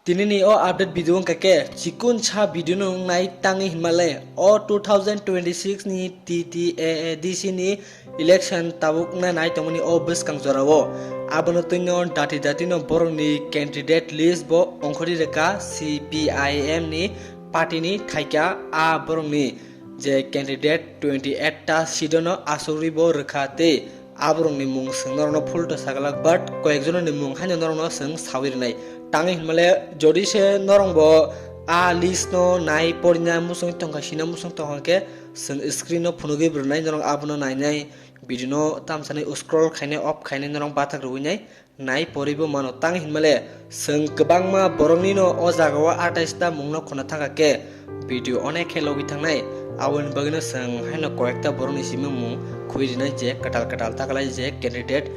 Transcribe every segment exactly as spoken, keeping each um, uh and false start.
Tinini o update video wngkha khe chikun sa video no wngnai tangwi hinmale o two thousand twenty-six ni T T A A D C ni election tabuk wngnai nai tongmani o bwskang jorao. Abono twino dati dati no borokni candidate list bo ongkhorwi rwkha C P I M ni party ni thaikha a borokni je candidate twenty eight ta seat no asugwi bo rwkha tei aborokni mung chwng norokno full to saglak, but koyekjononi mung haino norokno chwng sawi rwnai. Tangwi hinmale jodi se norokbo a list no nai porina muchung tongkha, sina muchung tongkha khe chwng screen no phunugwi rwnai, norok abono nainai, video no tamsani scroll khainai, off khainai, norok bathak rwinai, nai poribo mano. Tangwi hinmale chwng kwbangma boroknino o jagao atais ta mungno khwna thangkha khe video onek khe logwi thangnai, aboni bagwino chwng haino koyekta borokni simi mung khwi rinai je kwtal kwtal taklai je candidate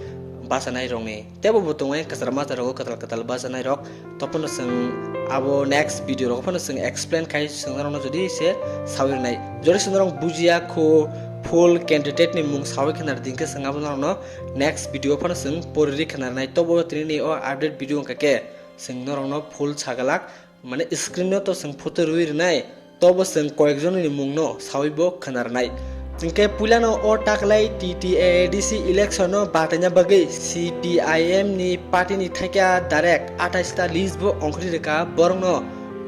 bachanai rokni. Tebo bo tongo kwchar masa rogo kwtal kwtal bachanai rok. Topono chwng abo next video rogo phano chwng explain khai chwng norokno jodi se sawi rwnai. Jodi se norok bujiya kho full candidate ni mung sawi khwna rwdi khe chwng abo norokno next video phano chwng poriri khwna rwnai. Tobo tinini o update video wngkha khe chwng norokno full sagalak, mane screen no to chwng photo rwi rwnai. Tobo chwng koyekjonni mungno sawi bo khwna rwnai. Hwnkhe puilano o taklai T T A A D C election no bataina bagwi C P I M ni party ni thaikha direct atais ta list bo ongkhorwi rwkha, borokno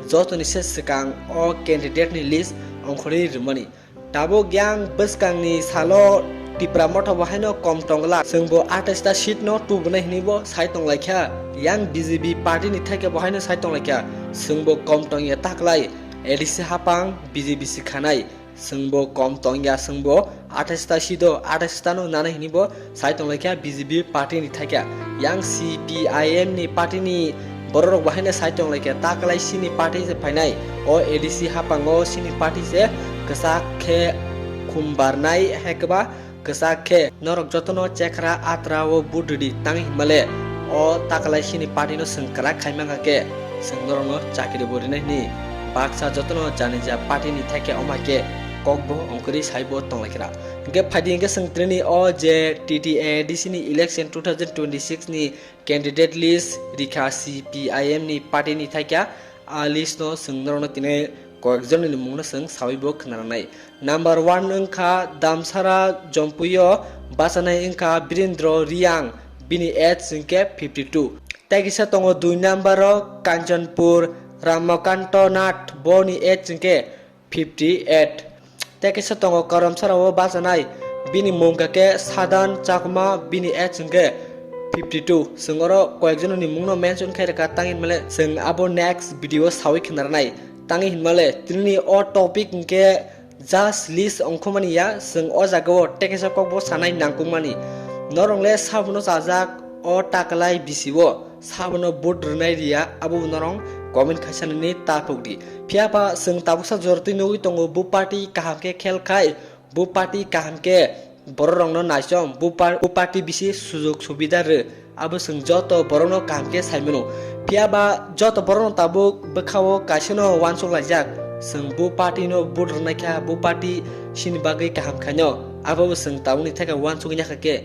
jotoni se swkang o candidate ni list ongkhorwi rwmani. Tabuk yang bwskangni salo Tipra Motha bo haino kom tongla, chwng bo atais ta seat no tubunai hinwi bo sai tonglaikha. Yang B J P party ni thaikhe bo haino sai tonglaikha, chwng bo kom tongya taklai A D C hapang B J P si khanai, chwng bo kom tongya, chwng bo atais ta seat o atais ta no nanai hinwi bo sai tonglaikha B J P party ni thaikha. Yang C P I M ni party ni borok rok bo haino sai tonglaikha, taklai sini party se phainai. O A D C hapango sini party se kwchak khe khum barnai hai kwba kwchak khe norok jotono chekhra atra o vote rwdi tang hinmale o taklai sini party no chwng kwrak khai mankha khe chwng norokno chakri bo rinai hwnwi baksa jotono janija party ni thaikhe omai khe kokbo ongkhorwi saibo tonglaikha. Hwnkhe phaidi hwnkhe chwng tini o je T T A D C ni election two thousand twenty-six ni candidate list rikha C P I M ni party ni thaikha, a list no chwng norokno tini koyekjonni mungno chwng sawi bo khwnarwnai. Number one wngkha Damsara Jompuio bachanai wngkha Birendra Riang, bini age hwnkhe fifty two. Tei kisa tongo dui number o Kanchanpur Ramakanto Nath, boni age hwnkhe fifty eight. Tei kisa tongo Karamsara o bachanai, bini mung hwnkhe Sadan Chakma, bini age hwnkhe fifty two. Chwng oro koyekjononi mungno mention khai rwkha, tangwi male chwng abo next video o sawi khwnarnai. Tangwi hinmale tinini o topic hwnkhe just list ongkhormani ya, chwng o jagao tei kaisa kokbo sanai nangkukmani. Norokle sabono chajak o taklai bisio sabono vote rwnai riya, abo norok comment khaisa nini tapuk di. Phiya ba chwng tabuksa jortwi nugwi tongo, bo party kaham khe khel khai, bo party kaham khe borok rokno naichom, bo par-, bo party bisi sujok subida rw. Abo chwng joto borokno kaham khe sai mano. Phiya ba joto borokno tabuk bwkhao kaisano uansuk laijak. Chwng bo party no vote rwnaikha, bo party chini bagwi kaham khaino. Abobo chwng tabukni theka uansukya kha khe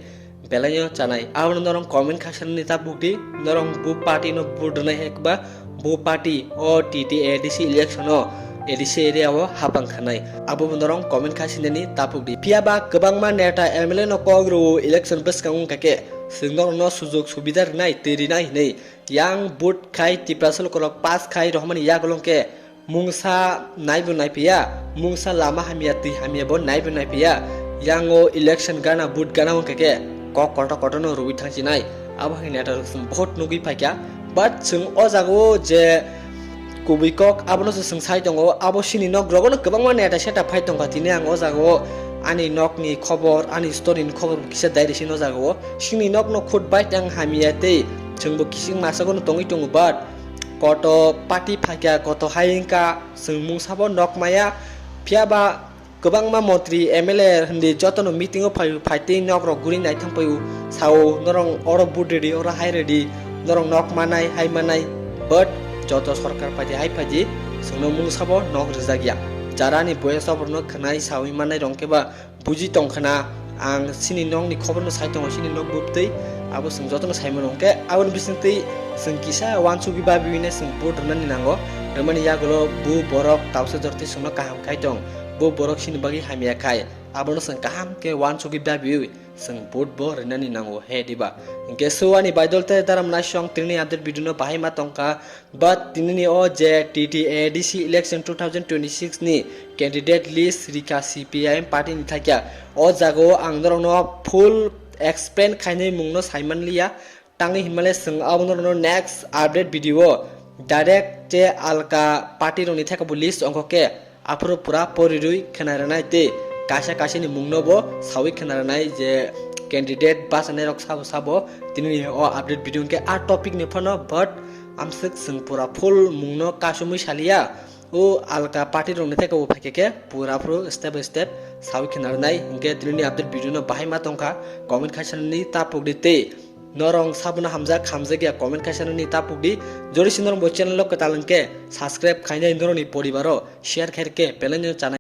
belai no chanai. Abono norok comment khaisa nini tabuk di, norok bo party no vote rwnai hai ba bo party o T T A D C election o A D C area o hapang khanai. Abobo norok comment khaisa nini tabuk di. Phiya ba kwbangma neta M L A no kok rwo election bwskango wngkha khe chwng norokno sujok subida rwnai twi rwnai hinwi. Yang vote khai Tiprasa lukurok pass khai rohormani yagulo hwnkhe mungsa naibo naiphiya, mungsa lama hamya twi hamya bo naibo naiphiya. Yang o election gana vote gana wngkha khe kok kotor kotor no rwui thangsinai. Abo hai neta rok chwng bohot nugwi phaikha. But chwng o jaga o je kubui kok abono se chwng sai tongo, abo sini nok rogo no kwbangma neta seta phai tongkha, tini ang o jaga o ani nok ni khobor, ani story ni khobor kisa dai rwsini o jaga o. Sini nok no khut bai tang hamya tei chwng bo kising masa gono tongwi tongo, but koto party phaikha, koto hai wngkha, chwng mungsa bo nok maya, phiya ba kwbangma montri M L A hindi jotono meeting o phai, phai tei nok rok guri naithang paio, sao norok oro vote rwdi, oro hai rwdi, norok nok manai, hai manai, but joto sorkar phaidi, hai phaidi, chwngno mungsa bo nok rwjak ya. Jara ni boyas oborno khwnai sawi manai rok khe ba buji tongkhana, ang sini nokni khoborno sai tongo, sini nok bwtwi, abo chwng jotono sai mano. Hwnkhe aboni bisingtwi Chwng kisa uansugwi babiwi ne chwng vote rwnani nango, rwmani yagulo bo borok tausa jorti chwngno kaham khai tong, bo borok chini bagwi hamya khai, abono chwng kaham khe uansugwi babiwi chwng vote bo rwnani nango, he diba? Hinkhe so ani baidol tei daram naisong tinini update video no bahai ma tongkha, but tinini o je T T A D C election two thousand twenty-six ni candidate list rikha C P I M party ni thakya, o jagao ang norokno full explain khainai mungno saimanliya. Tangwi hinmale chwng abono rwno next update video o direct je alka party rokni thekabo list ongkho khe aphuru pura porirwi khwna rwnai tei kaisa kaisa ni mungno bo sawi khwna rwnai je candidate bachanai rok sabo sabo tinini o update video hwnkhe a topic ni phano, but amswk chwng pura full mungno kasumwi saliya. O alka party rokni thekabo phaikhe khe pura phuru step by step sawi khwna rwnai. Hinkhe tinini update video no bahai ma tongkha, comment khaisa nini tapuk di tei norok sabono hamjak hamjak ya comment khaisa nini tapuk di. Jodi se norok bo channel o kwtal hinkhe subscribe khainai norokni poribaro share khairkhe belai no chanai.